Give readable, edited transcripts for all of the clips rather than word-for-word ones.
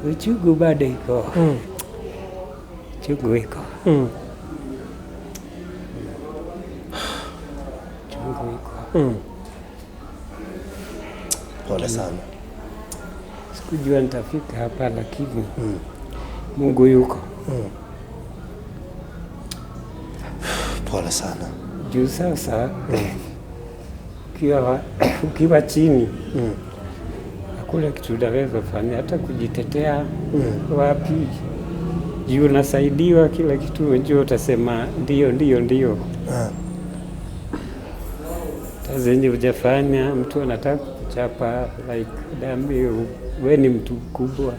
Uchungu bado iko. Uchungu iko. Uchungu iko. Pole sana. Sikujua nitafika hapa lakini Mungu yuko. Pole sana. Juu sasa ukiwa chini hakuna kitu unaweza fanya, hata kujitetea wapi. Juu unasaidiwa kila kitu, unajua utasema ndio ndio ndio. Hata zenye hujafanya, mtu anataka kukuchapa like dambi, we ni mtu mkubwa.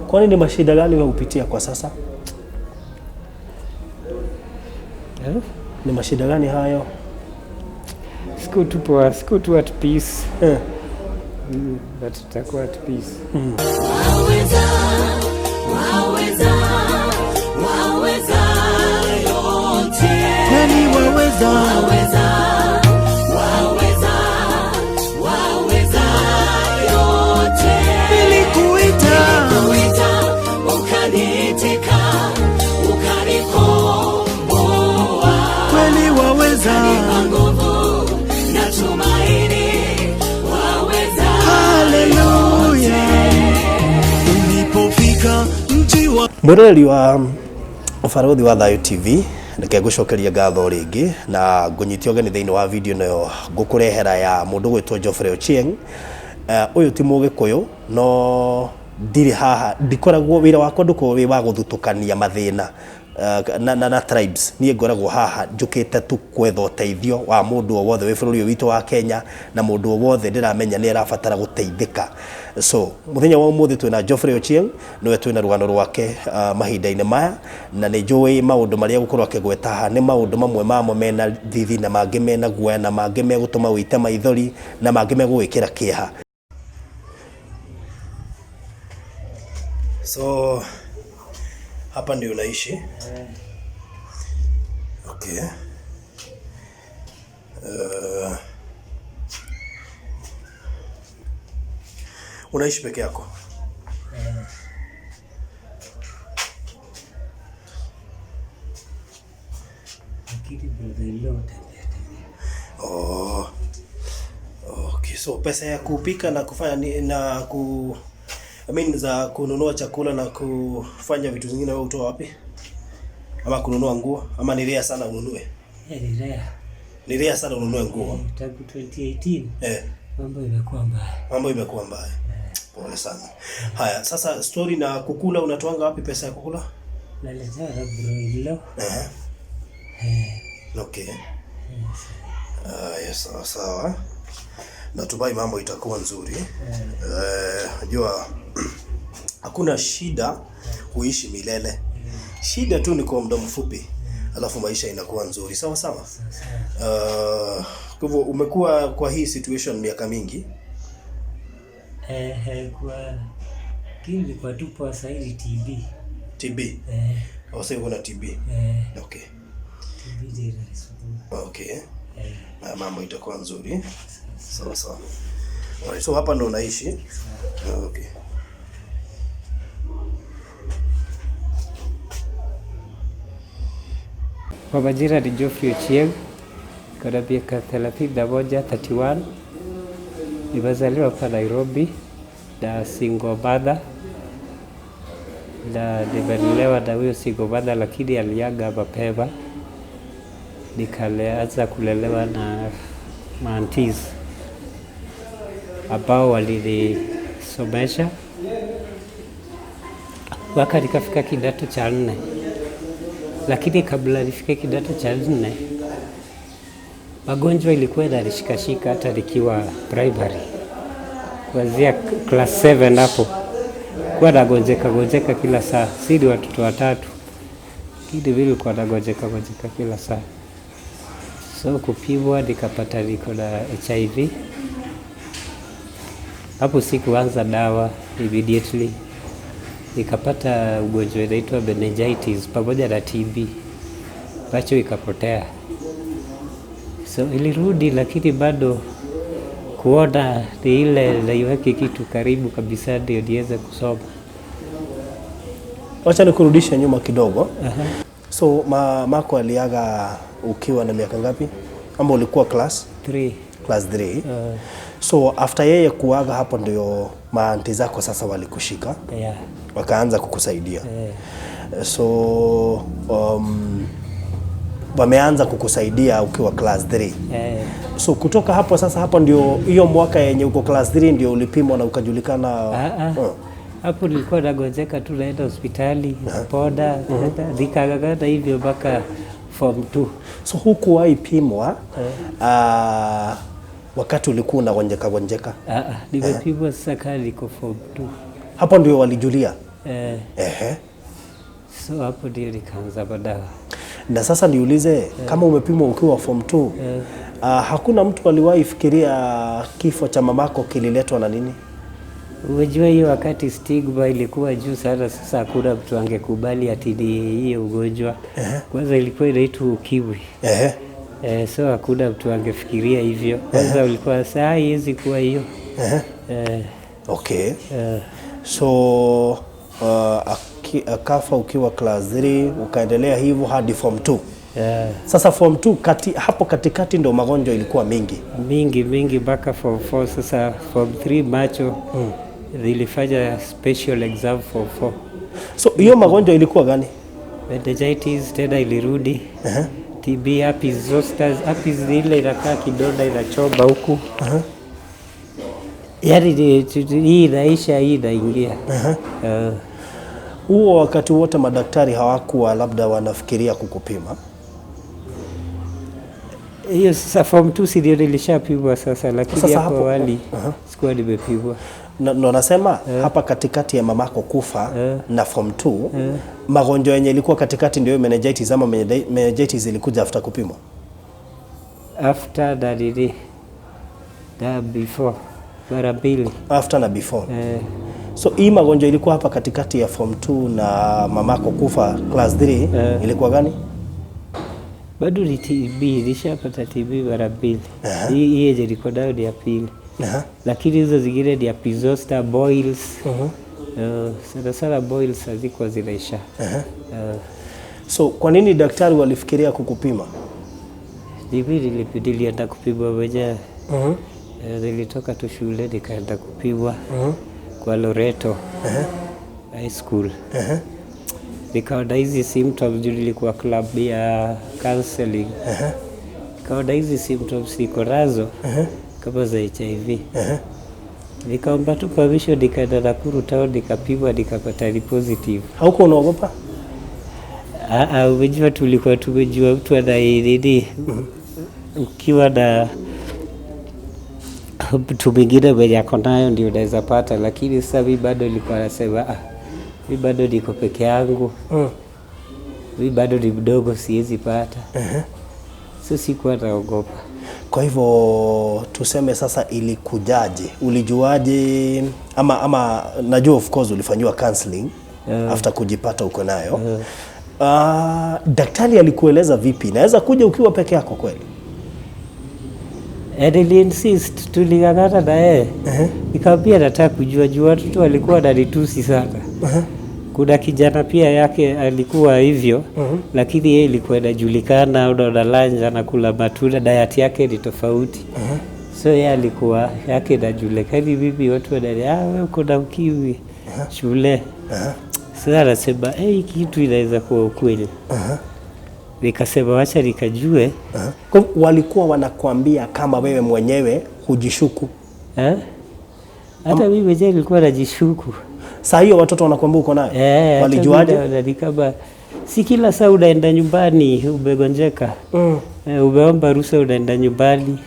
Kwani ni mashida gani wewe hupitia kwa sasa? Eh? Ni mashida gani hayo? Siku tu poa, siku tu at peace. But tutakuwa at peace. Waweza, waweza, waweza yote. Kweli waweza. Waweza, waweza, waweza yote. Nilikuita. Nilikuita, ukaniitika, ukanikomboa. Kweli waweza. Ukanipa nguvu na tumaini, waweza Haleluya. Ulipofika mji wa Mwiroreri wa Ũbarũthi wa Thayũ TV, reke ngũcokerie ngatho rĩngĩ na ngũnyite ũgeni thĩinĩ wa video ĩno ngũkũrehera ya mũndũ gwĩtwo Geoffrey Ochieng. Ũyũ ti Mũgĩkũyũ, no ndirĩ haha, ndikoragwo, wĩra wakwa ndũkoragwo wĩ wa gũthutũkania mathĩna na tribes. Niĩ ngoragwo haha njũkĩte tu gwetha ũteithio wa mũndũ o wothe wĩ bũrũri ũyũ witũ wa Kenya na mũndũ o wothe ndĩramenya nĩ arabatara gũteithĩka. So mũthenya wa ũmũthĩ twĩna Geoffrey Ochieng, nĩwe twĩna rũgano rwake mahinda-inĩ maya, na nĩ njũĩ maũndũ marĩa gũkorwo akĩgweta haha nĩ maũndũ mamwe mamo mena thithi na mangĩ mena guoya na mangĩ megũtũma ũite maithori na mangĩ megũgwĩkĩra kĩeha. So hapa ndio unaishi? Okay. Unaishi peke yako? Lakini brother-in-law tembea tembea. Oh. Okay, so pesa ya kupika na kufanya ni, na ku I mean za kununua chakula na kufanya vitu zingine wewe hutoa wapi? Ama kununua nguo ama ni rare sana ununue? Eh, ni rare. Ni rare sana ununue nguo. Tangu 2018 mambo imekuwa mbaya. Mambo imekuwa mbaya. Pole sana. Haya, sasa story na kukula, unatoanga wapi pesa ya kukula? Naletewa na bro-in-law. Okay. Haya, sawa sawa. Natumai mambo itakuwa nzuri. Najua hakuna shida kuishi milele. Shida tu ni kwa muda mfupi. Alafu maisha inakuwa nzuri. Sawa sawa. Kwa hivyo umekuwa kwa hii situation miaka mingi? Kwa kili kwa tu poa saizi TB. TB? Oh, sasa uko na TB? Eh. Okay. TB ndio inanisumbua. Okay. Na mambo itakuwa nzuri. Sawa sawa. Alright, so hapa ndo unaishi? Okay. Kwa majina ni Geoffrey Ochieng, niko na miaka 31, 31. Nimezaliwa hapa Nairobi na single mother, na nimelelewa na huyo single mother, lakini aliaga mapema. Nikaanza kulelewa na maaunties ambao walinisomesha mpaka nikafika kidato cha 4. Lakini kabla nifike kidato cha 4, magonjwa ilikuwa inanishikashika hata nikiwa primary. Kuanzia class 7 hapo kuwa nagonjeka gonjeka kila saa. Si ni watoto watatu, lakini mimi nilikuwa nagonjeka gonjeka kila saa. So kupimwa nikapata niko na HIV. Hapo sikuanza dawa immediately. Nikapata ugonjwa inaitwa meningitis pamoja na TB. Macho ikapotea. So ilirudi, lakini bado Kuona ni ile naiweke kitu karibu kabisa ndio niweze kusoma. Wacha nikurudishe nyuma kidogo. So mamako aliaga ukiwa na miaka ngapi? Ama ulikuwa class 3. Class 3. So after yeye kuaga, hapo ndio maaunty zako sasa walikushika, Yeah. wakaanza kukusaidia. So wameanza kukusaidia ukiwa class 3. Eh. So kutoka hapo sasa, hapo ndio hiyo mwaka yenye uko class 3 ndio ulipimwa na ukajulikana? Ah, ah. Hapo nilikuwa nagonjeka tu, naenda hospitali poda, nikang'ang'ana hivyo mpaka form 2. So hukuwahi pimwa wakati ulikuwa unagonjeka gonjeka? Ah, ah, nimepimwa sasa kaa niko form 2. Hapo ndio walijulia? Eh, Ehe. so hapo ndio nikaanza madawa. Na sasa niulize, kama umepimwa ukiwa form 2, hakuna mtu aliwahi fikiria kifo cha mamako kililetwa na nini? Unajua hiyo wakati stigma ilikuwa juu sana, sasa hakuna mtu angekubali ati ni hiyo ugonjwa. Kwanza ilikuwa inaitwa ukimwi. Eh, so hakuna mtu angefikiria hivyo. Kwanza ulikuwa saa haiwezi kuwa hiyo. Eh, Okay. So akafa ukiwa class 3, ukaendelea hivyo hadi form 2. Sasa form 2 hapo katikati ndo magonjwa ilikuwa mingi. Mingi mingi mpaka form 4. Sasa form 3 macho nilifanya special exam form 4. So hiyo magonjwa ilikuwa gani? Meningitis tena ilirudi. TB, herpes zoster. Herpes ni ile inakaa kidonda inachoma huku. Yaani hii inaisha, hii inaingia. Huo wakati wote madaktari hawakuwa labda wanafikiria kukupima? Hiyo sasa form 2 si ndio nilishapimwa sasa, lakini Sasa hapo awali sikuwa nimepimwa. Ndo nasema hapa katikati ya mamako kufa na form 2, magonjwa yenye ilikuwa katikati ndio meningitis, ama meningitis ilikuja after kupimwa? After na nini na before mara mbili. After na before. Eh. So hii magonjwa ilikuwa hapa katikati ya form 2 na mamako kufa class 3 ilikuwa gani? Bado ni TB, nishapata TB mara mbili. Hii yenye niko nayo ni ya pili. Lakini hizo zingine ni herpes zoster, boils. Sana sana boils hazikuwa zinaisha. So kwa nini daktari walifikiria kukupima? Nilienda kupimwa mwenyewe. Nilitoka tu shule nikaenda kupimwa kwa Loreto High School. Nikaona hizi symptoms juu nilikuwa club ya counseling. Nikaona hizi symptoms niko nazo kama za HIV. Nikaomba tu permission, nikaenda Nakuru town nikapimwa, nikapata ni positive. Haukuwa unaogopa? Ah, ah, umejua tulikuwa tumejua mtu ana nini, ukiwa na mtu mwingine mwenye ako nayo ndio unaweza pata, lakini sasa mi bado nilikuwa nasema, ah, mi bado niko peke yangu, mi bado ni mdogo, siwezi pata. So sikuwa naogopa. Kwa hivyo tuseme sasa ilikujaje? Ulijuaje? Ama najua of course ulifanyiwa counseling after kujipata uko nayo. Daktari alikueleza vipi? Naweza kuja ukiwa peke yako kweli? And nili-insist, tuling'ang'ana na yeye. Nikamwambia nataka kujua juu watoto walikuwa wananitusi sana. Kuna kijana pia yake alikuwa hivyo, lakini yeye ilikuwa inajulikana, unaona lunch anakula matunda, diet yake ni tofauti. So yeye alikuwa yake inajulikana, mimi watu wanani, ah, wewe uko na ukimwi shule. Sasa anasema hey, hii kitu inaweza kuwa ukweli. Nikasema wacha nikajue. Kwa hivyo walikuwa wanakuambia kama wewe mwenyewe hujishuku? Eh? Hata mimi mwenyewe nilikuwa najishuku. Saa hiyo watoto wanakuambia uko nayo? Eh, hata Walijuaje? mimi naona ni kama si kila saa unaenda nyumbani umegonjeka. Eh, umeomba ruhusa unaenda nyumbani.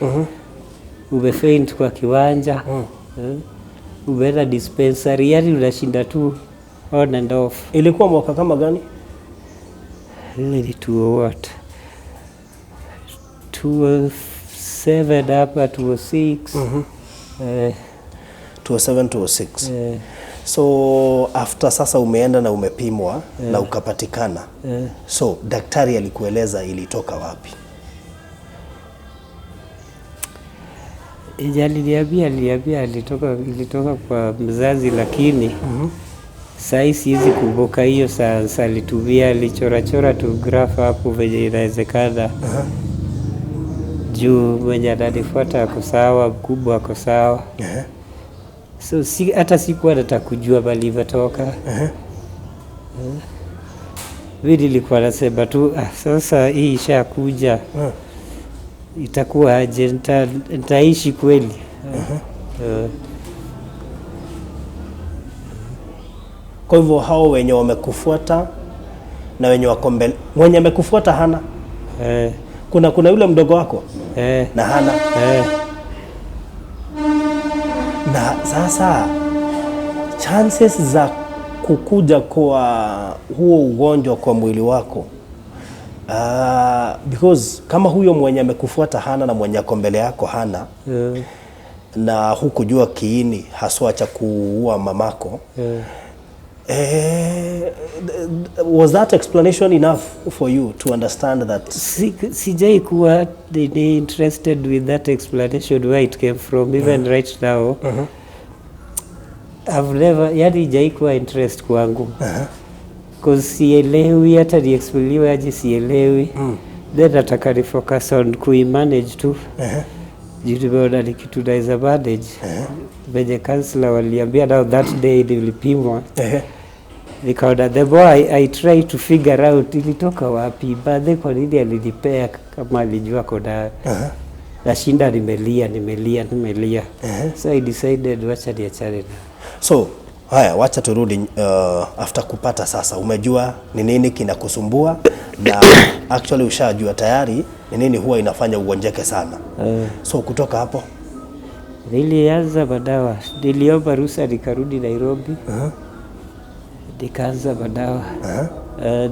Umefaint kwa kiwanja. Eh, umeenda dispensary, yani unashinda tu on and off. Ilikuwa mwaka kama gani? Ile ni 20 what? 207 hapa 206. Eh, 207 206. Eh, So after sasa umeenda na umepimwa na ukapatikana. So daktari alikueleza ilitoka wapi? Yenye aliniambia ilitoka kwa mzazi, lakini sahii siwezi kumbuka hiyo saa alitumia, alichorachora tu graph hapo venye inawezekana, juu mwenye ananifuata ako sawa, mkubwa ako sawa. So hata sikuwa nataka kujua mahali imetoka. Mi nilikuwa nasema tu, ah, sasa hii ishakuja, itakuwa aje? Nitaishi kweli? Kwa hivyo hao wenye wamekufuata na wenye wako mbele, mwenye amekufuata hana? Eh. Kuna yule mdogo wako? Eh. Na hana? Eh. Na sasa chances za kukuja kwa huo ugonjwa kwa mwili wako, because kama huyo mwenye amekufuata hana na mwenye ako mbele yako hana, na hukujua kiini haswa cha kuua mamako, was that explanation enough for you to understand that? Sijai kuwa ni interested with that explanation, where it came from. Even right now I've never, yani ijai kuwa interest kwangu, 'cause sielewi, hata niexplainiwe aje sielewi. Then nataka ni focus on kuimanage tu, juu nimeona ni kitu naweza manage, venye counselor waliambia. Now that day nilipimwa, nikaona the more I try to figure out ilitoka wapi, baadhi kwa nini alinipea kama alijua kona nashinda, nimelia, nimelia, nimelia. So I decided wacha niachane na So haya, wacha turudi after kupata, sasa umejua ni nini kinakusumbua na actually ushajua tayari ni nini huwa inafanya ugonjeke sana. So kutoka hapo? Nilianza madawa, niliomba ruhusa nikarudi Nairobi, nikaanza madawa,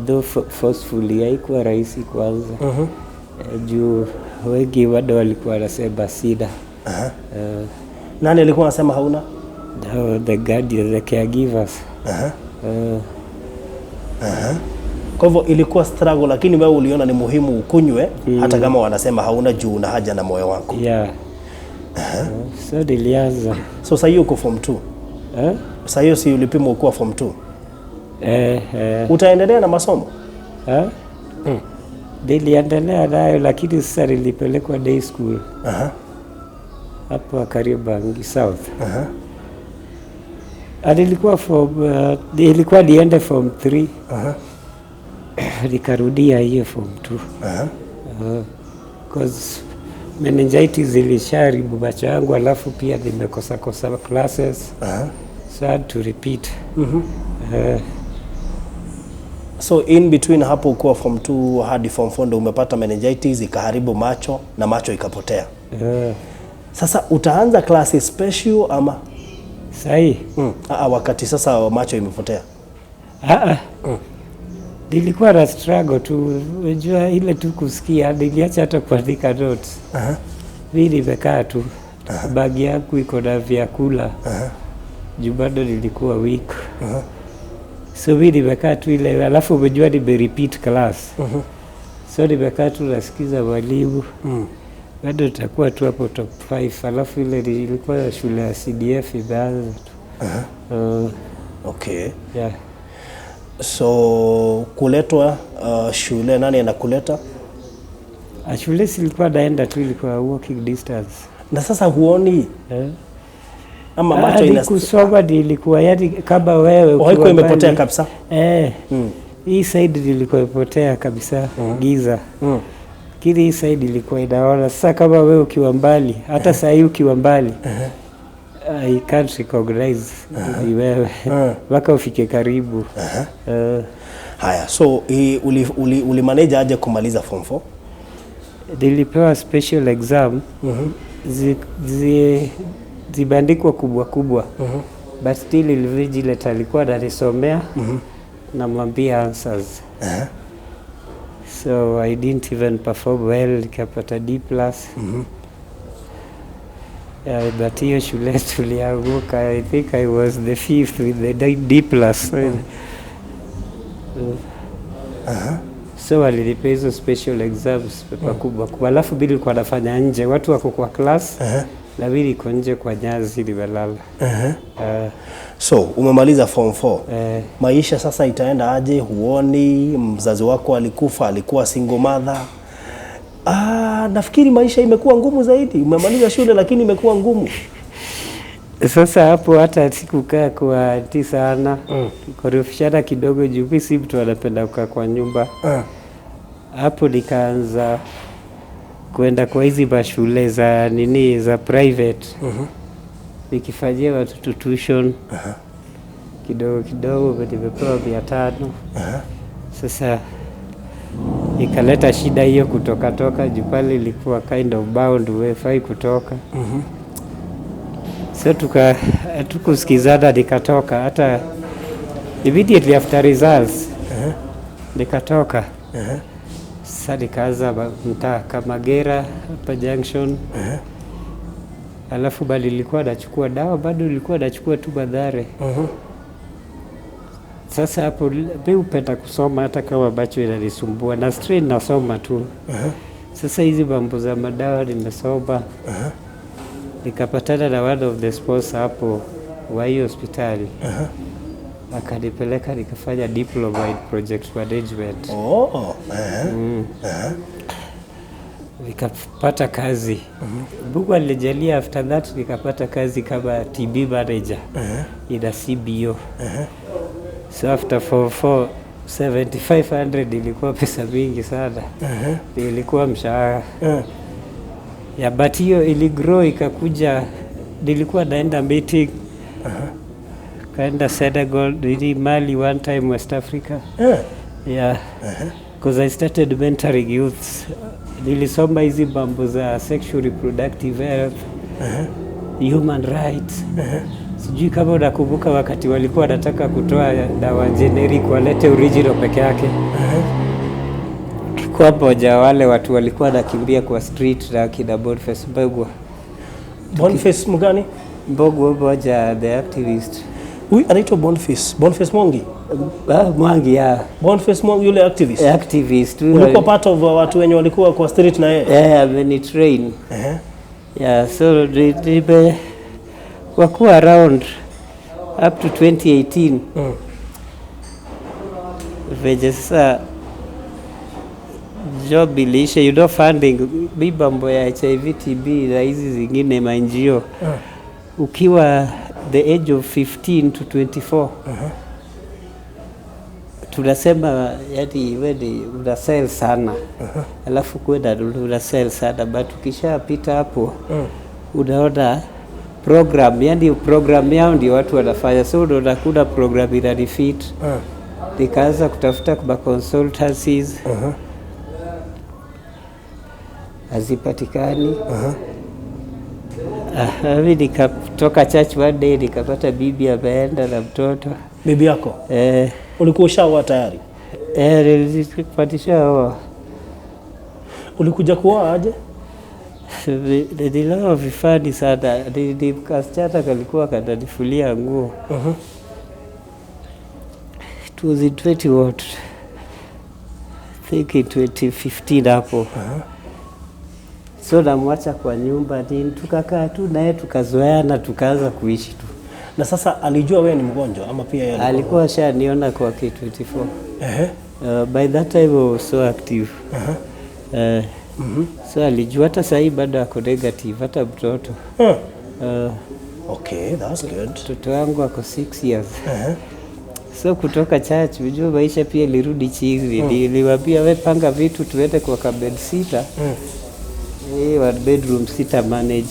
though forcefully haikuwa rahisi kwanza, juu wengi bado walikuwa wanasema sina. Nani alikuwa anasema hauna? Now the guardians, the caregivers. Kwa hivyo ilikuwa struggle, lakini wewe uliona ni muhimu ukunywe hata kama wanasema hauna, juu una haja na moyo wako. Yeah. So nilianza. So sasa hiyo uko form 2? Eh? Sasa hiyo si ulipimwa ukuwa form 2? Eh, eh. Utaendelea na masomo? Eh? Niliendelea nayo, lakini sasa nilipelekwa day school hapo Kariobangi South. And ilikuwa form, ilikuwa niende form 3, nikarudia hiyo form 2, 'cause meningitis ilisharibu macho yangu, alafu pia nimekosa kosa classes, so I had to repeat. So in between hapo ukuwa form 2 hadi form 4 ndo umepata meningitis ikaharibu macho na macho ikapotea. Sasa utaanza class special ama? Sahi? Wakati sasa macho imepotea. Ah, ah. Nilikuwa na struggle tu, unajua ile tu kusikia, niliacha hata kuandika notes. Mi nimekaa tu, bagi yangu iko na vyakula, juu bado nilikuwa weak. So mi nimekaa tu ile, alafu umejua nime repeat class. So nimekaa tu nasikiza mwalimu, bado nitakuwa tu hapo top 5. Alafu ile ilikuwa shule ya CDF imeanza tu. Yeah. So kuletwa shule, nani anakuleta? Ah, shule silikuwa naenda tu, ilikuwa walking distance. Na sasa huoni Eh? ama Ah, macho ni ina kusoma nilikuwa, yani kama wewe ukiwa haikuwa imepotea mbali. kabisa? Eh, hii side nilikuwa imepotea kabisa, giza, lakini hii side ilikuwa inaona. Sasa kama wewe ukiwa mbali, hata saa hii ukiwa mbali, I can't recognize ni wewe mpaka ufike karibu. Haya, so uli manage aje kumaliza form 4? Nilipewa special exam, zimeandikwa kubwa kubwa, but still invigilator alikuwa ananisomea, namwambia answers. So I didn't even perform well, nikapata D plus. Yeah, but hiyo shule tulianguka. I think I was the fifth with the D plus. So walinipea hizo special exams, paper kubwa kubwa, alafu mi nilikuwa nafanya nje, watu wako kwa class. Na mimi niko nje kwa nyasi nimelala. So umemaliza form 4. Eh. Maisha sasa itaenda aje? Huoni mzazi wako alikufa, alikuwa single mother. Ah, nafikiri maisha imekuwa ngumu zaidi. Umemaliza shule lakini imekuwa ngumu. Sasa hapo hata sikukaa kwa auntie sana, tukorofishana kidogo juu mi si mtu anapenda kukaa kwa nyumba. Hapo nikaanza kwenda kwa hizi mashule za nini za private, nikifanyia watoto tuition kidogo kidogo, nimepewa 500. Sasa ikaleta shida hiyo kutoka toka juu pale ilikuwa kind of bound, hufai kutoka. So hatukusikizana, nikatoka hata immediately after results nikatoka. Sasa nikaanza mtaa Kamagera hapa junction. Alafu bado nilikuwa nachukua dawa, bado nilikuwa nachukua tu Mathare. Sasa hapo mi hupenda kusoma hata kama macho inanisumbua na strain, nasoma tu. Sasa hizi mambo za madawa nimesoma, nikapatana na one of the sponsor hapo wa hiyo hospitali, akanipeleka nikafanya diploma in project management. Oh. Nikapata kazi. Mungu alinijalia, after that nikapata kazi kama TB manager in a CBO. So after 44 7500 ilikuwa pesa mingi sana, ilikuwa mshahara ya, but hiyo iligrow ikakuja, nilikuwa naenda meeting, kaenda Senegal, nini, Mali, one time West Africa. Yeah, because I started mentoring youths. Nilisoma hizi mambo za sexual reproductive health, human rights. Sijui kama unakumbuka wakati walikuwa wanataka kutoa dawa generic walete original peke yake. Kwa moja wale watu walikuwa wanakimbia kwa street na kina Boniface Mbugua. Boniface Mugani? Mbugua moja, the activist. Huyu anaitwa Boniface. Boniface Mwangi. Ah, Mwangi, yeah. Boniface Mwangi yule activist. Activist. Ulikuwa part of watu wenye walikuwa kwa street na yeye? Eh, amenitrain. Yeah, so nime wakuwa around up to 2018 venye sasa job iliisha, funding mi mambo ya HIV, TB na hizi zingine ma NGO, ukiwa the age of 15 to 24, tunasema yani we ni una sell sana, alafu kwenda una sell sana, but ukishapita hapo unaona program, yani program yao ndio watu wanafanya, so unaona kuna program inanifit. Nikaanza kutafuta kwa consultancies, hazipatikani. Ah, mi nikatoka church one day nikapata bibi ameenda na mtoto. Bibi yako? Eh. Ulikuwa ushaoa tayari? Eh, nilipatisha. Ulikuja kuoa aje? Nilioa vifani sana. Ni kasichana kalikuwa kananifulia nguo. It was in 20 what? I think in 2015 hapo. So namwacha kwa nyumba nini, tukakaa tu naye tukazoeana, tukaanza kuishi tu. Na sasa alijua wewe ni mgonjwa ama pia yeye alikuwa? Alikuwa ashaniona kwa K24. By that time I was so active. So alijua, hata sahii bado ako negative, hata mtoto. Okay, that's good. Mtoto wangu ako 6 years. So kutoka church, unajua maisha pia ilirudi chini. Niliwaambia, we panga vitu tuende kwa kabed sita. One bedroom sita manage.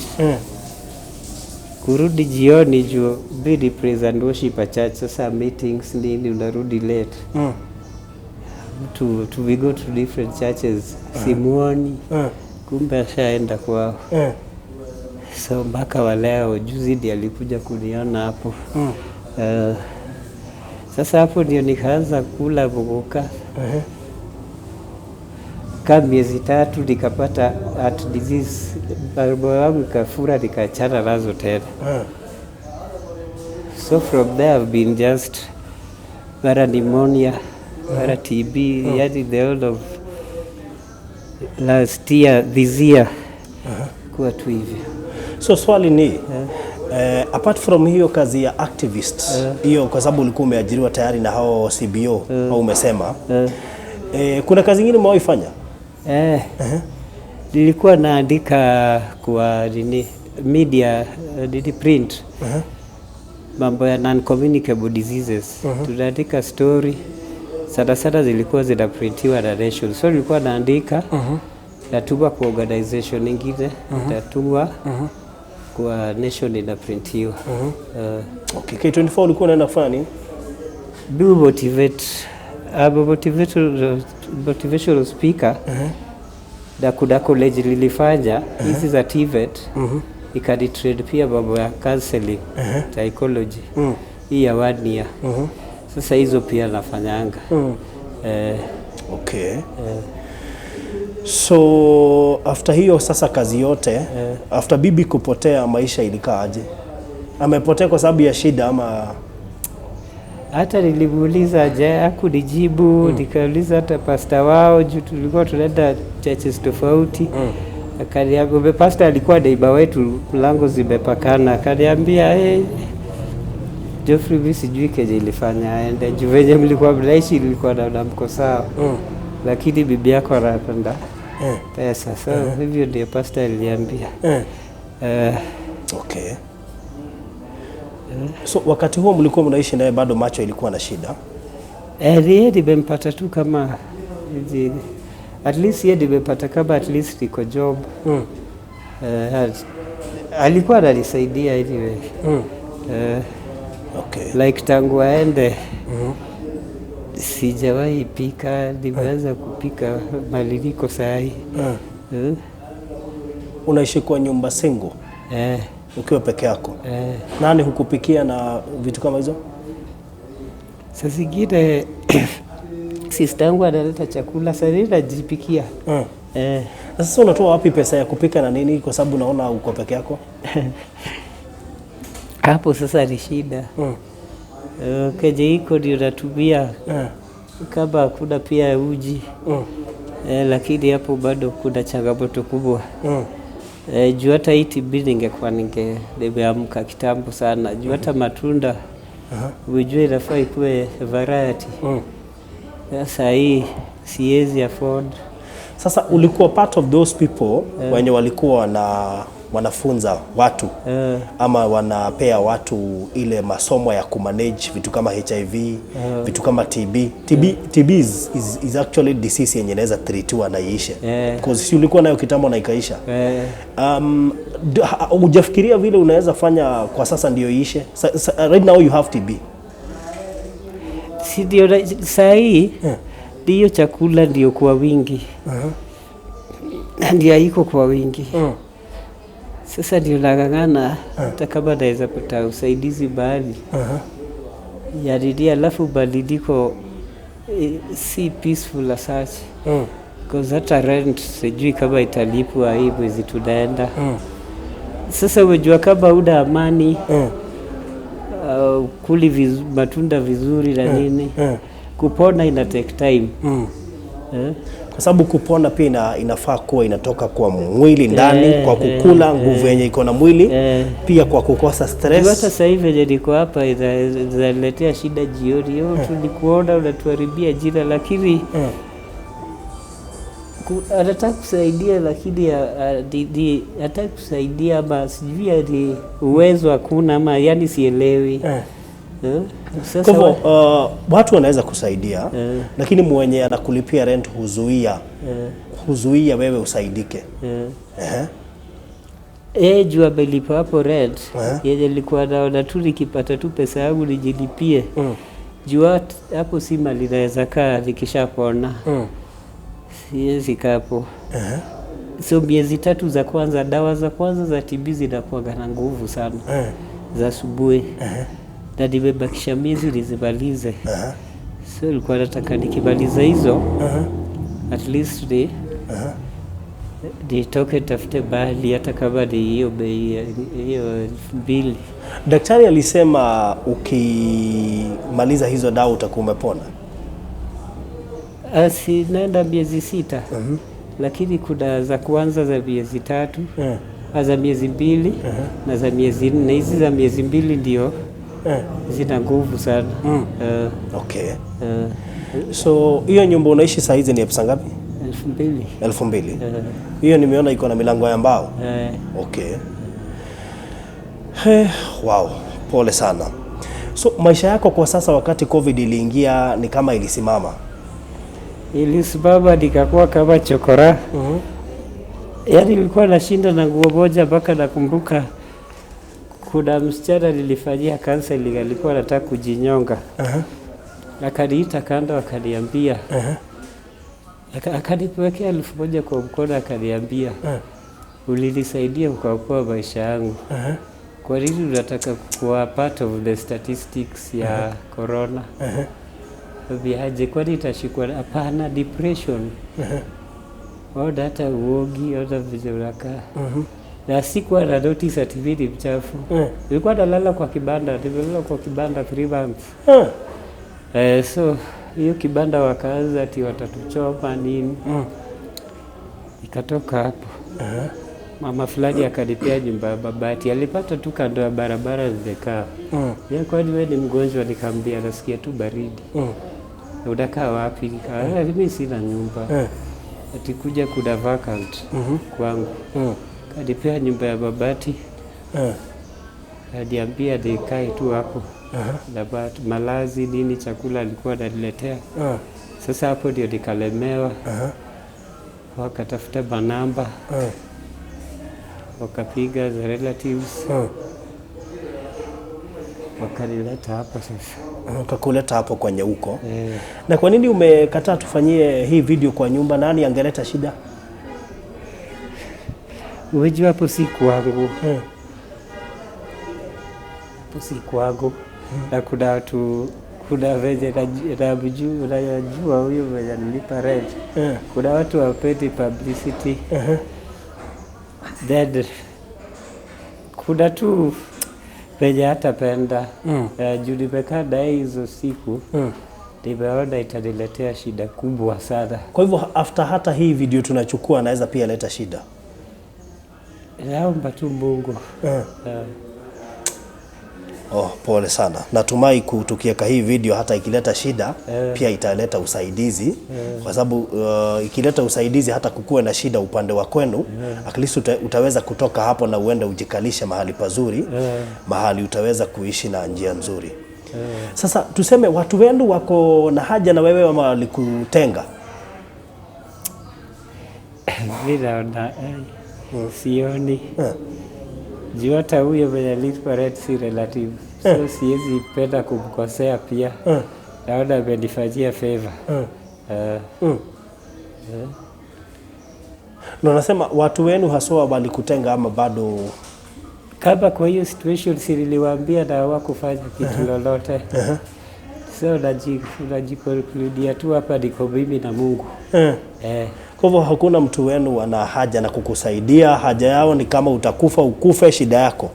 Kurudi jioni juu bidi praise and worship at church. Sasa meetings nini unarudi late. To we go to different churches. Simuoni. Kumbe ashaenda kwao. So mpaka wa leo, juzi ndiye alikuja kuniona hapo. Sasa hapo ndio nikaanza kula muguka. Kaa miezi 3 nikapata heart disease, moyo wangu ikafura, nikaachana nazo tena. So from there I've been just mara pneumonia, mara TB, yani the whole of last year, this year kuwa tu hivyo. So swali ni apart from hiyo kazi ya activist hiyo, kwa sababu ulikuwa umeajiriwa tayari na hao CBO au umesema kuna kazi ingine umewahi fanya? Eh, nilikuwa naandika kwa nini media, nini print, mambo ya non-communicable diseases. Tunaandika story sana sana, zilikuwa zinaprintiwa na Nation, so nilikuwa naandika, natuma kwa organization ingine, natuma kwa Nation, inaprintiwa. Okay, K24 ulikuwa unaenda kufanya nini? Do motivate, I'm a motivational speaker na kuna college nilifanya hizi za TVET, ikanitrain pia mambo ya counseling psychology, hii ya one year. Sasa hizo pia nafanyanga. Okay. So after hiyo sasa kazi yote, after bibi kupotea, maisha ilikaa aje? Amepotea kwa sababu ya shida ama? Hata nilimuuliza je, hakunijibu. Nikauliza hata pasta wao juu tulikuwa tunaenda churches tofauti. Akaniambia, pasta alikuwa neighbor wetu, mlango zimepakana. Akaniambia, "Hey, Geoffrey, mimi sijui kenye ilifanya aende, juu venye mlikuwa mnaishi nilikuwa naona mko sawa, lakini bibi yako anapenda pesa." So hivyo ndio pasta aliniambia. Okay. So wakati huo mlikuwa mnaishi naye bado macho ilikuwa na shida? Eh, ni yeye nimempata tu kama hizi, at least yeye nimepata kama at least niko job. Alikuwa ananisaidia anyway. Like tangu aende sijawahi pika, nimeanza kupika mahali niko sahi. Unaishi kwa nyumba single Eh, ukiwa peke yako? Eh. Nani hukupikia na vitu kama hizo? Saa zingine sister yangu analeta chakula, saa zingine najipikia. Eh. Na sasa unatoa wapi pesa ya kupika na nini, kwa sababu naona uko peke yako? Hapo sasa ni shida. Kenye iko ndio natumia, kama hakuna pia uji. Lakini hapo bado kuna changamoto kubwa. Juu hata hii TB ningekuwa nimeamka kitambo sana, juu hata matunda ujue inafaa ikuwe variety. Sasa hii siwezi afford. Sasa ulikuwa part of those people wenye walikuwa wanafunza watu ama wanapea watu ile masomo ya kumanage vitu kama HIV, vitu kama TB. TB, TB is actually disease yenye inaweza treatiwa na iishe. Because si ulikuwa nayo kitambo na ikaisha? Eh. Hujafikiria vile unaweza fanya kwa sasa ndio iishe? Right now you have TB. Si ndio saa hii ndiyo chakula ndio kwa wingi, ndio haiko kwa wingi. Sasa ndio nang'ang'ana hata kama naweza pata usaidizi mahali ya nini, alafu badiliko si peaceful as such, cause hata rent sijui kama italipwa hii mwezi tunaenda. Sasa umejua kama una amani, kuli matunda vizuri na nini, kupona ina take time. Eh? Kwa sababu kupona pia inafaa kuwa inatoka kwa mwili ndani, kwa kukula nguvu yenye iko na mwili, pia kwa kukosa Juu hata stress. sasa hivi venye niko hapa inaletea shida jioni. Yo, tulikuona unatuharibia jina, lakini anataka kusaidia, lakini hataki kusaidia ama sijui ati uwezo hakuna ama yani sielewi. Eh? Sasa Kwa hivyo watu wanaweza kusaidia, lakini mwenye anakulipia rent huzuia wewe usaidike. Eh. Eh, juu amelipa hapo rent yenye nilikuwa naona tu nikipata tu pesa yangu nijilipie. Juu hapo si mahali naweza kaa nikishapona. Siwezi kaa hapo. So miezi 3 za kwanza, dawa za kwanza za TB zinakuwaga na nguvu sana za asubuhi, na nimebakisha miezi nizimalize. So nilikuwa nataka nikimaliza hizo at least nitoke tafute mahali hata kama ni hiyo bei hiyo 2000. Daktari alisema ukimaliza hizo dawa utakuwa umepona? Si naenda miezi 6, lakini kuna za kwanza za miezi 3. Za miezi 2 na za miezi 4. Hizi za miezi 2 ndio zina nguvu sana. Okay. So hiyo nyumba unaishi saa hizi ni ya pesa ngapi? 2000. 2000. Eh. Hiyo nimeona iko na milango ya mbao. Eh. Okay. Wow, pole sana. So maisha yako kwa sasa wakati COVID iliingia ni kama ilisimama? Ilisimama nikakuwa kama chokora. Yaani nilikuwa nashinda na nguo moja mpaka nakumbuka kuna msichana nilifanyia counseling alikuwa anataka kujinyonga. Akaniita kando akaniambia, akaniwekea 1000 kwa mkono akaniambia, "Ulinisaidia ukaokoa maisha yangu. Kwa nini unataka kuwa part of the statistics ya corona?" Viaje, kwani itashikwa? Hapana, depression. Ona hata uogi, ona vile unakaa. Na sikuwa na notice ati mimi ni mchafu. Nilikuwa nalala kwa kibanda, nimelala kwa kibanda 3 months. Eh, so hiyo kibanda wakaanza ati watatuchoma nini. Ikatoka hapo. Mama fulani akanipea nyumba ya mabati, alipata tu kando ya barabara nimekaa. "Ya, kwani wewe ni mgonjwa?" Nikamwambia, "Nasikia tu baridi." "Unakaa wapi?" Nikamwambia, "Mimi sina nyumba." Ati, "Kuja, kuna vacant kwangu." Kanipea nyumba ya mabati, kaniambia nikae tu hapo. Na malazi nini, chakula alikuwa ananiletea. Sasa hapo ndio nikalemewa. Wakatafuta manamba, wakapiga the relatives, wakanileta hapa sasa. Kakuleta hapo kwenye uko. Eh. Na kwa nini umekataa tufanyie hii video kwa nyumba? Nani angeleta shida? Unajua hapo si kwangu. Hapo si kwangu. Na kuna watu, kuna venye najua huyu mwenye nilipa rent. Kuna watu hawapendi publicity. Then kuna tu venye hatapenda. Juu nimekaa naye hizo siku, nimeona itaniletea shida kubwa sana. Kwa hivyo after hata hii video tunachukua anaweza pia leta shida? Naomba tu Mungu. Oh, pole sana. Natumai tukiweka hii video hata ikileta shida pia italeta usaidizi, kwa sababu ikileta usaidizi hata kukuwe na shida upande wa kwenu, at least utaweza kutoka hapo na uende ujikalishe mahali pazuri, mahali utaweza kuishi na njia nzuri. Sasa tuseme watu wenu wako na haja na wewe ama walikutenga? Mi naona sioni, juu hata huyo mwenye alipa rent si relative, so siwezi penda kumkosea pia. Naona amenifanyia favor. Na unasema watu wenu haswa walikutenga ama bado? Kama kwa hiyo situation, si niliwaambia na hawakufanya kitu lolote, so najiconcludia tu hapa niko mimi na Mungu. Eh. Kwa hivyo hakuna mtu wenu ana haja na kukusaidia, haja yao ni kama utakufa ukufe, shida yako?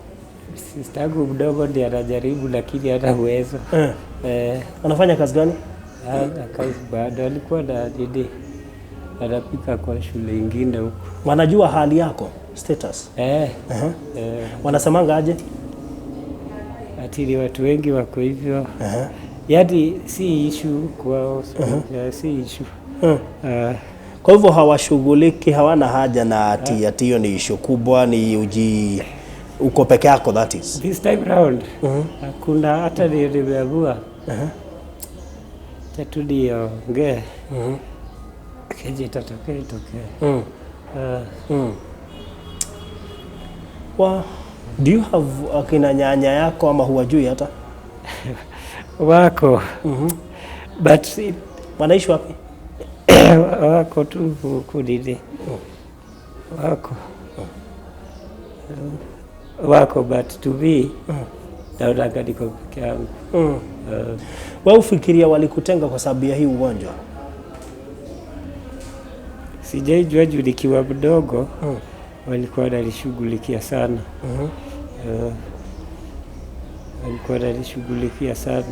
Sister yangu mdogo ndiye anajaribu lakini hana uwezo. Eh. Anafanya kazi gani? Hana kazi bado, alikuwa na nini, anapika kwa shule ingine huko. Wanajua hali yako, status? Eh, eh. Wanasemanga aje? Ati ni watu wengi wako hivyo. Yaani si issue kwao, si issue. Kwa hivyo hawashughuliki, hawana haja na ati hiyo ni issue kubwa, ni uji uko peke yako, that is. This time round hakuna, hata ndio nimeamua acha tu niongee, keje itatokea itokee. Wa, do you have akina nyanya yako ama huwajui hata? Wako, but Wanaishi wapi? Wako tu huku nini, wako, but to me naonaga niko peke yangu. Wewe ufikiria walikutenga kwa sababu ya hii ugonjwa? Sijaijua juu nikiwa mdogo walikuwa wananishughulikia sana. Walikuwa wananishughulikia sana,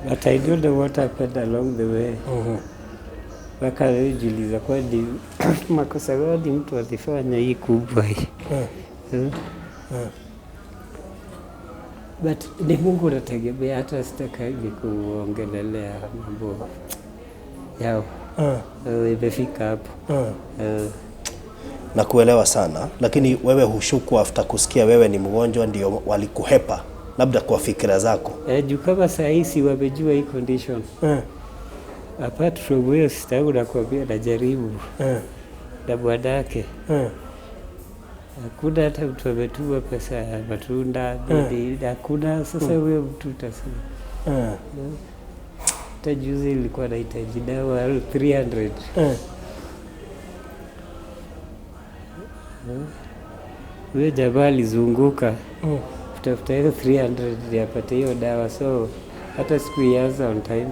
but I don't know what happened along the way, mpaka najiuliza kwani Makosa gani mtu alifanya hii kubwa hii? Eh. But ni Mungu unategemea, hata sitakangi kuongelelea mambo yao. Imefika hapo. Na kuelewa sana, lakini wewe hushuku after kusikia wewe ni mgonjwa ndio walikuhepa, labda kwa fikira zako? Juu kama saa hii si wamejua hii condition. Apart from huyo sister yangu nakwambia najaribu na bwanake. Hakuna hata mtu ametuma pesa ya matunda nini, hakuna. Sasa huyo mtu utasema hata juzi ilikuwa nahitaji dawa 300. Huyo jamaa alizunguka kutafuta hiyo 300 ndio apate hiyo dawa, so hata sikuianza on time.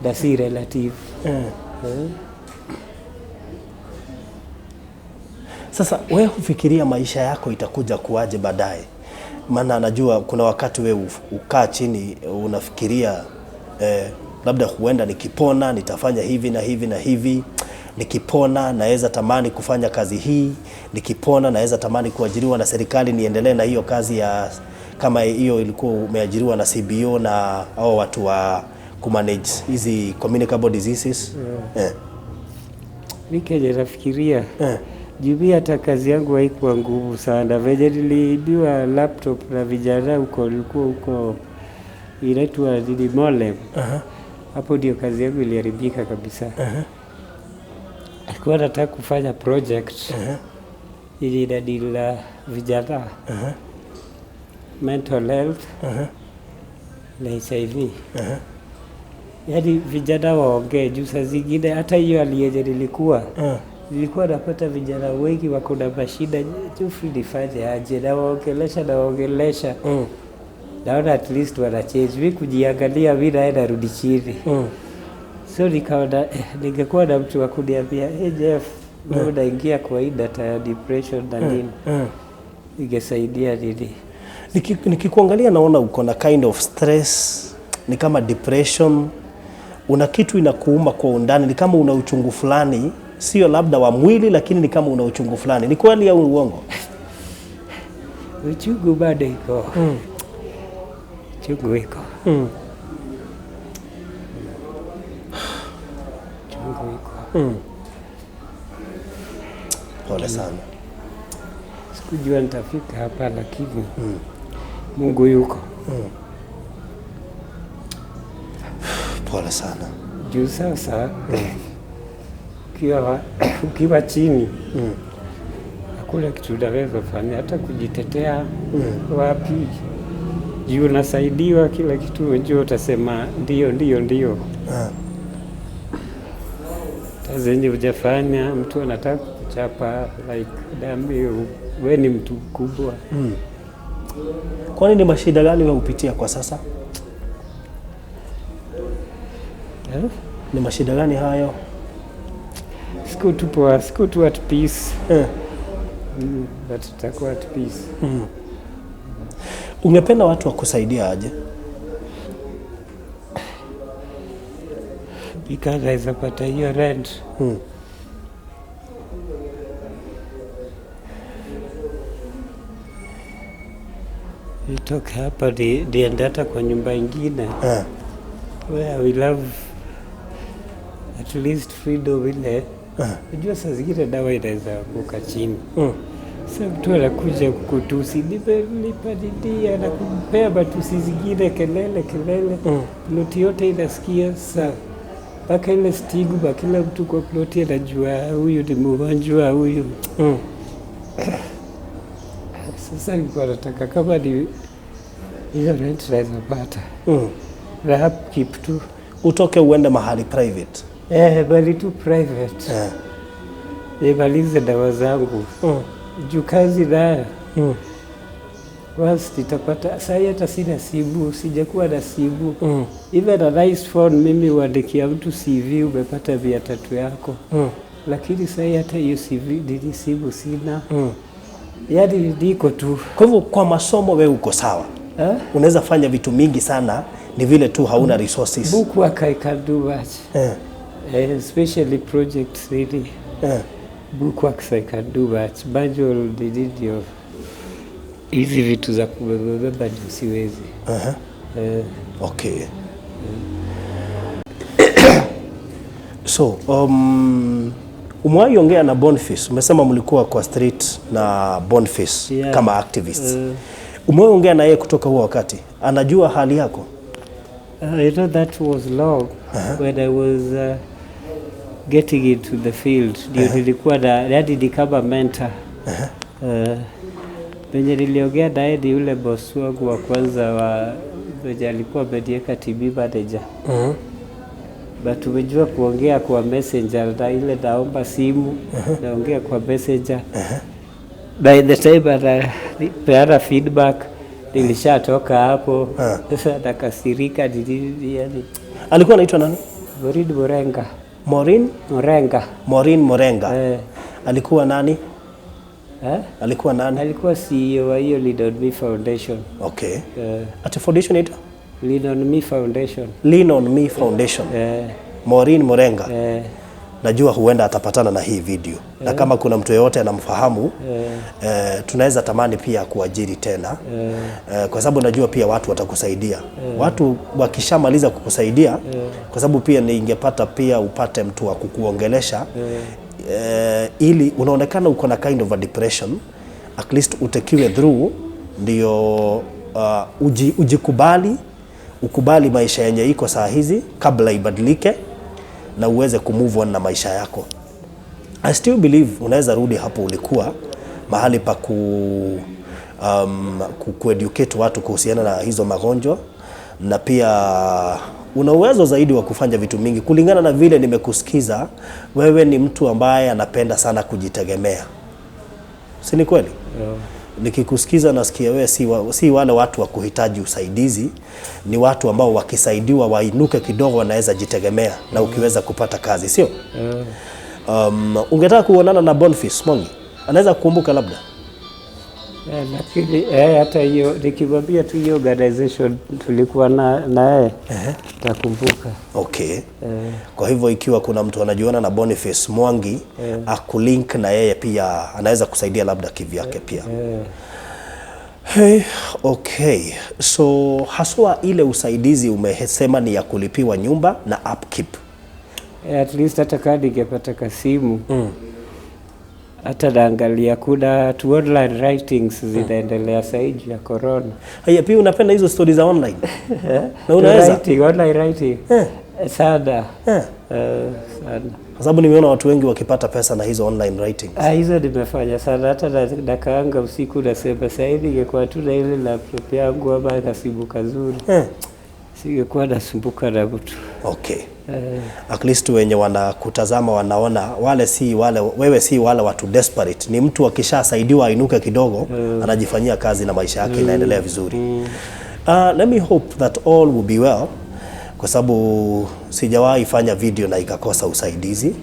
Na si relative. Eh. Sasa wewe hufikiria maisha yako itakuja kuwaje baadaye? Maana najua kuna wakati wewe ukaa chini unafikiria labda huenda nikipona nitafanya hivi na hivi na hivi, nikipona naweza tamani kufanya kazi hii, nikipona naweza tamani kuajiriwa na serikali niendelee na hiyo kazi ya kama hiyo ilikuwa umeajiriwa na CBO na hao watu wa kumanage hizi communicable diseases. Mi kenye nafikiria, juu mi hata kazi yangu haikuwa ngumu sana. Venye niliibiwa laptop na vijana huko, nilikuwa huko inaitwa nini, Molem. Hapo ndio kazi yangu iliharibika kabisa. Alikuwa nataka kufanya project ili inadeal na vijana, mental health na HIV. Yaani vijana waongee, juu saa zingine hata hiyo hali yenye nilikuwa napata vijana wengi wako na mashida, Geoffrey nifanye aje? Nawaongelesha, nawaongelesha, naona at least wana change. Mi kujiangalia, mi naye narudi chini. So nikaona ningekuwa na mtu wa kuniambia, "Hey Jeff, wewe unaingia kwa hii data ya depression na nini," ingesaidia nini. Nikikuangalia naona uko na kind of stress, ni kama depression, una kitu inakuuma kwa undani, ni kama una uchungu fulani, sio labda wa mwili, lakini ni kama una uchungu fulani. Ni kweli au uongo? Uchungu bado iko. Uchungu iko. Uchungu iko. Pole sana. Sikujua nitafika hapa, lakini Mungu yuko. Pole sana. Juu sasa ukiwa chini hakuna kitu unaweza fanya, hata kujitetea wapi, juu unasaidiwa kila kitu, unajua utasema ndio, ndio, ndio. Hata zenye hujafanya, mtu anataka kuchapa like dhambi, we ni mtu mkubwa. Kwani ni mashida gani wewe hupitia kwa sasa? Eh? Ni mashida gani hayo? Siku tu poa, siku tu at peace. But tutakuwa at peace. Ungependa watu wakusaidia aje? Ika naweza pata hiyo rent. Nitoke hapa niende hata kwa nyumba ingine where we love at least freedom ile. Unajua saa zingine dawa inaweza anguka chini. Sasa mtu anakuja kukutusi, nimelipa nini, anakupea matusi zingine, kelele kelele, ploti yote inasikia. Sasa mpaka ile stigma, kila mtu kwa ploti anajua huyu ni mgonjwa huyu. Sasa nilikuwa nataka kama ni hiyo rent naweza pata na upkeep tu. Utoke uende mahali private. Eh, bali tu private nimalize dawa zangu juu kazi nayo once nitapata. Sahi hata sina simu, sijakuwa na simu. Even a nice phone, mimi huandikia mtu CV, umepata 300 yako. Lakini sahi hata hiyo CV nini simu sina. Yaani niko tu. Kwa hivyo kwa masomo wewe uko sawa. Eh? Unaweza fanya vitu mingi sana, ni vile tu hauna resources. Book work I can do much. Especially projects really. Bookworks I can do, but manual nini ndio hizi vitu za kubebabeba ndio siwezi. Okay. So, umewahi ongea na Boniface? Umesema mlikuwa kwa street na Boniface Yeah. kama activists. Umewahi ongea na yeye kutoka huo wakati? Anajua hali yako? You know, that was long when I was getting into the field. Ndio nilikuwa na, yani ni kama mentor. Venye niliongea naye ni yule boss wangu wa kwanza wa venye alikuwa ameniweka TB manager. But umejua kuongea kwa messenger na ile naomba simu, naongea kwa messenger. By the time anapeana feedback nilishatoka hapo. Sasa nakasirika ni nini yani. Alikuwa anaitwa nani? Maureen Morenga. Maureen? Morenga. Maureen Morenga. Eh. Alikuwa nani? Eh? Alikuwa nani? Alikuwa CEO wa hiyo Lean on Me Foundation. Okay. Eh, Ati foundation inaitwa? Lean on Me Foundation. Lean on Me Foundation. Eh, Maureen Morenga. eh, Najua huenda atapatana na hii video na kama kuna mtu yeyote anamfahamu, tunaweza tamani pia kuajiri tena, kwa sababu najua pia watu watakusaidia. Watu wakishamaliza kukusaidia, kwa sababu pia ningepata pia upate mtu wa kukuongelesha, ili unaonekana uko na kind of a depression, at least utekiwe through ndio ujikubali, ukubali maisha yenye iko saa hizi kabla ibadilike na uweze kumove on na maisha yako. I still believe unaweza rudi hapo ulikuwa mahali pa kueducate watu kuhusiana na hizo magonjwa, na pia una uwezo zaidi wa kufanya vitu mingi kulingana na vile nimekusikiza. Wewe ni mtu ambaye anapenda sana kujitegemea, si ni kweli? Nikikusikiza nasikia wewe si wale watu wa kuhitaji usaidizi, ni watu ambao wakisaidiwa wainuke kidogo wanaweza jitegemea na ukiweza kupata kazi, sio? Ungetaka kuonana na Boniface Mwangi? Anaweza kukumbuka labda? Lakini hata hiyo nikimwambia tu hiyo organization tulikuwa na yeye takumbuka. Okay. Kwa hivyo ikiwa kuna mtu anajuana na Boniface Mwangi, akulink na yeye pia anaweza kusaidia labda kivyake pia. Hey, okay. So haswa ile usaidizi umesema ni ya kulipiwa nyumba na upkeep. At least hata kama ningepata kasimu, hata naangalia kuna tu online writings zinaendelea sahii juu ya corona. Haya, pia unapenda hizo stories za online na unaweza Writing, online writing sana. Sana. Kwa sababu nimeona watu wengi wakipata pesa na hizo online writing. Ah, hizo nimefanya sana, hata nakaanga usiku nasema sahii ningekuwa tu na ile laptop yangu ama kasimu kazuri, singekuwa nasumbuka na mtu. Okay. At least wenye wanakutazama wanaona wale si wale, wewe si wale watu desperate. Ni mtu akishasaidiwa ainuke kidogo, anajifanyia kazi na maisha yake inaendelea vizuri. Let me hope that all will be well, kwa sababu sijawahi fanya video na ikakosa usaidizi.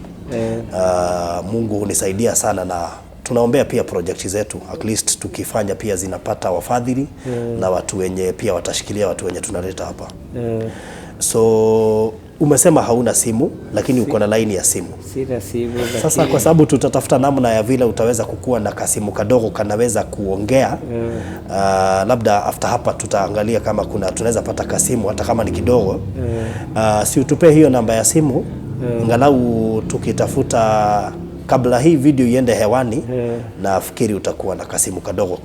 Mungu hunisaidia sana na tunaombea pia project zetu, at least tukifanya pia zinapata wafadhili na watu wenye pia watashikilia watu wenye tunaleta hapa. So umesema hauna simu lakini uko na laini ya simu. Sina simu. Sasa kwa sababu tutatafuta namna ya vile utaweza kukuwa na kasimu kadogo kanaweza kuongea, labda after hapa tutaangalia kama kuna tunaweza pata kasimu hata kama ni kidogo. Si utupe hiyo namba ya simu, angalau tukitafuta kabla hii video iende hewani, nafikiri utakuwa na kasimu kadogo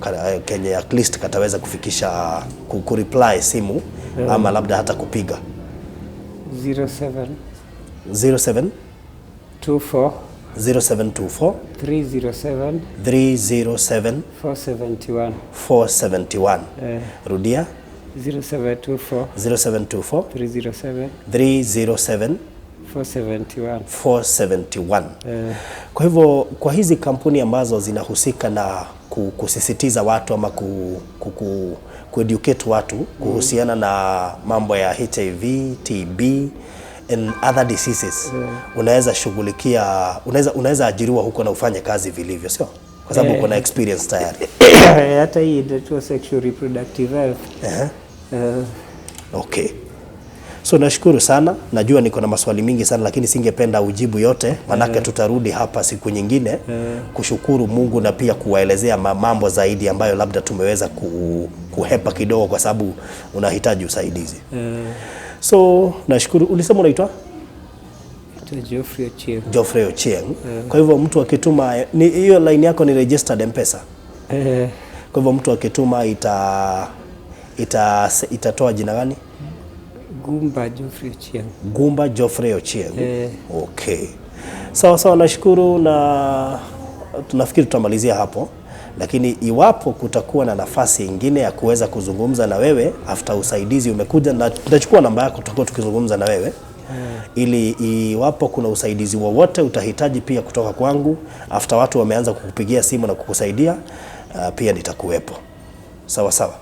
kenye at least kataweza kufikisha kureply simu ama labda hata kupiga. 07 07 24 0724 307 307 471. 471. Rudia. 0724 0724 307 307 471. 471. Kwa hivyo kwa hizi kampuni ambazo zinahusika na kusisitiza watu ama kueducate watu kuhusiana na mambo ya HIV, TB and other diseases, unaweza shughulikia, unaweza ajiriwa huko na ufanye kazi vilivyo, sio? Kwa sababu uko na experience tayari. Hata hii inaitwa sexual reproductive health. Okay. So nashukuru sana, najua niko na maswali mingi sana lakini singependa ujibu yote, manake tutarudi hapa siku nyingine kushukuru Mungu na pia kuwaelezea mambo zaidi ambayo labda tumeweza kuhepa kidogo kwa sababu unahitaji usaidizi. So nashukuru. Ulisema unaitwa Naitwa Geoffrey Ochieng. Geoffrey Ochieng. Kwa hivyo mtu akituma ni hiyo line yako ni registered M-Pesa. Kwa hivyo mtu akituma itatoa jina gani? Gumba Geoffrey Ochieng. Gumba Geoffrey Ochieng. Eh. Okay. Sawa sawa, nashukuru na tunafikiri tutamalizia hapo, lakini iwapo kutakuwa na nafasi ingine ya kuweza kuzungumza na wewe after usaidizi umekuja, na tutachukua namba yako, tutakuwa tukizungumza na wewe ili iwapo kuna usaidizi wowote utahitaji pia kutoka kwangu after watu wameanza kukupigia simu na kukusaidia, pia nitakuwepo. Sawa sawa.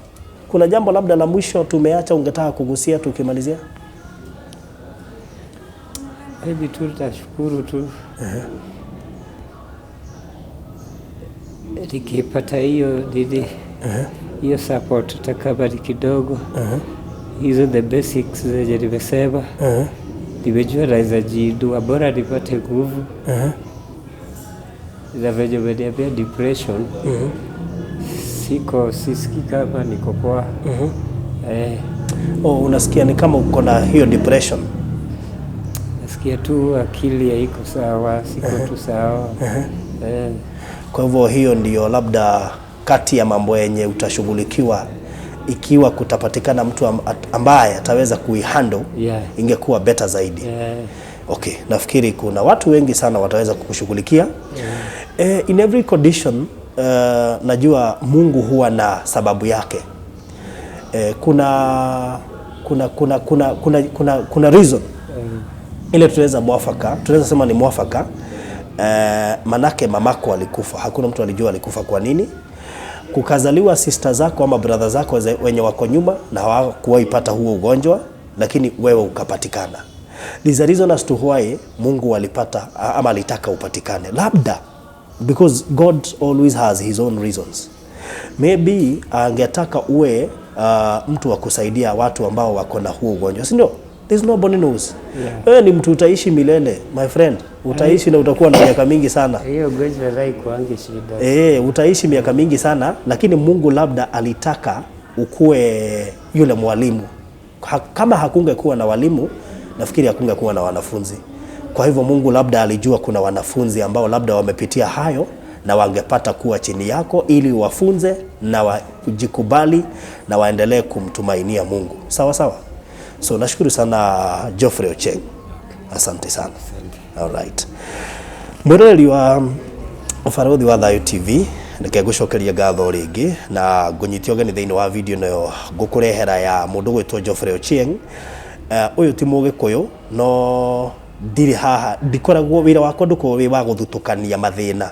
Kuna jambo labda la mwisho tumeacha ungetaka kugusia tukimalizia? Maybe tu tashukuru tu nikipata hiyo nini, hiyo support hata kama ni kidogo, hizo the basics zenye nimesema, nimejua naweza jiinua, bora nipate nguvu na venye umeniambia depression, siko sisikii kama niko poa. Oh, unasikia ni kama uko na hiyo depression? Nasikia tu akili haiko sawa, siko tu sawa. Kwa hivyo hiyo ndiyo labda kati ya mambo yenye utashughulikiwa ikiwa kutapatikana mtu ambaye ataweza kuihandle, ingekuwa better zaidi. Okay, nafikiri kuna watu wengi sana wataweza kukushughulikia. In every condition, najua Mungu huwa na sababu yake. Kuna reason ile tunaweza mwafaka, tunaweza sema ni mwafaka, manake mamako alikufa, hakuna mtu alijua alikufa kwa nini. Kukazaliwa sister zako ama brother zako wenye wako nyuma na hawakuwahi pata huo ugonjwa, lakini wewe ukapatikana. There's a reason as to why Mungu alipata ama alitaka upatikane, labda because God always has his own reasons. Maybe angetaka uwe mtu wa kusaidia watu ambao wako na huo ugonjwa, si ndio? There's nobody knows. Wewe ni mtu utaishi milele, my friend, utaishi na utakuwa na miaka mingi sana. Hiyo ugonjwa haikuangi shida. Utaishi miaka mingi sana, lakini Mungu labda alitaka ukue yule mwalimu. Kama hakungekuwa na walimu, nafikiri hakungekuwa na wanafunzi. Kwa hivyo Mungu labda alijua kuna wanafunzi ambao labda wamepitia hayo na wangepata kuwa chini yako ili wafunze na wajikubali na waendelee kumtumainia Mungu. Sawa sawa. So nashukuru sana Geoffrey Ochieng. Asante sana. All right. Mwiroreri wa Ũbarũthi wa Thayũ TV, reke ngũcokerie ngatho rĩngĩ na ngũnyite ũgeni thĩinĩ wa video ĩno ngũkũrehera ya mũndũ gwĩtwo Geoffrey Ochieng. Ũyũ ti Mũgĩkũyũ, no ndirĩ haha, ndikoragwo, wĩra wakwa ndũkoragwo wĩ wa gũthutũkania mathĩna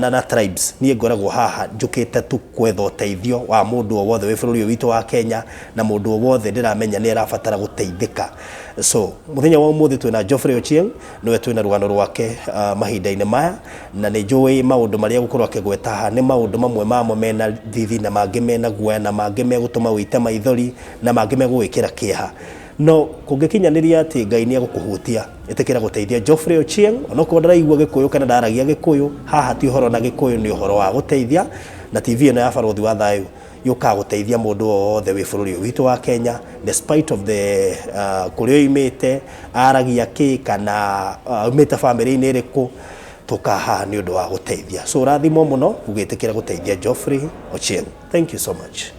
na tribes. Niĩ ngoragwo haha njũkĩte tu gwetha ũteithio wa mũndũ o wothe wĩ bũrũri ũyũ witũ wa Kenya na mũndũ o wothe ndĩramenya nĩ arabatara gũteithĩka. So mũthenya wa ũmũthĩ twĩna Geoffrey Ochieng, nĩwe twĩna rũgano rwake mahinda-inĩ maya, na nĩ njũĩ maũndũ marĩa gũkorwo akĩgweta haha nĩ maũndũ mamwe mamo mena thithi na mangĩ mena guoya na mangĩ megũtũma ũite maithori na mangĩ megũgwĩkĩra kĩeha, no kũngĩkinyanĩria atĩ Ngai nĩ egũkũhutia, ĩtĩkĩra gũteithia Geoffrey Ochieng, onokorwo ndaraigua Gĩkũyũ kana ndaragia Gĩkũyũ. Haha ti ũhoro na Gĩkũyũ, nĩ ũhoro wa gũteithia, na TV ĩno ya Barũthi wa Thayũ yũkaga gũteithia mũndũ wothe wĩ bũrũri ũyũ witũ wa Kenya, despite of the kũrĩa oimĩte, aragia kĩ, kana umĩte bamĩrĩ-inĩ ĩrĩkũ. Tũkaga haha nĩ ũndũ wa gũteithia. So ũrathimwo mũno ũgĩtĩkĩra gũteithia Geoffrey Ochieng. Thank you so much.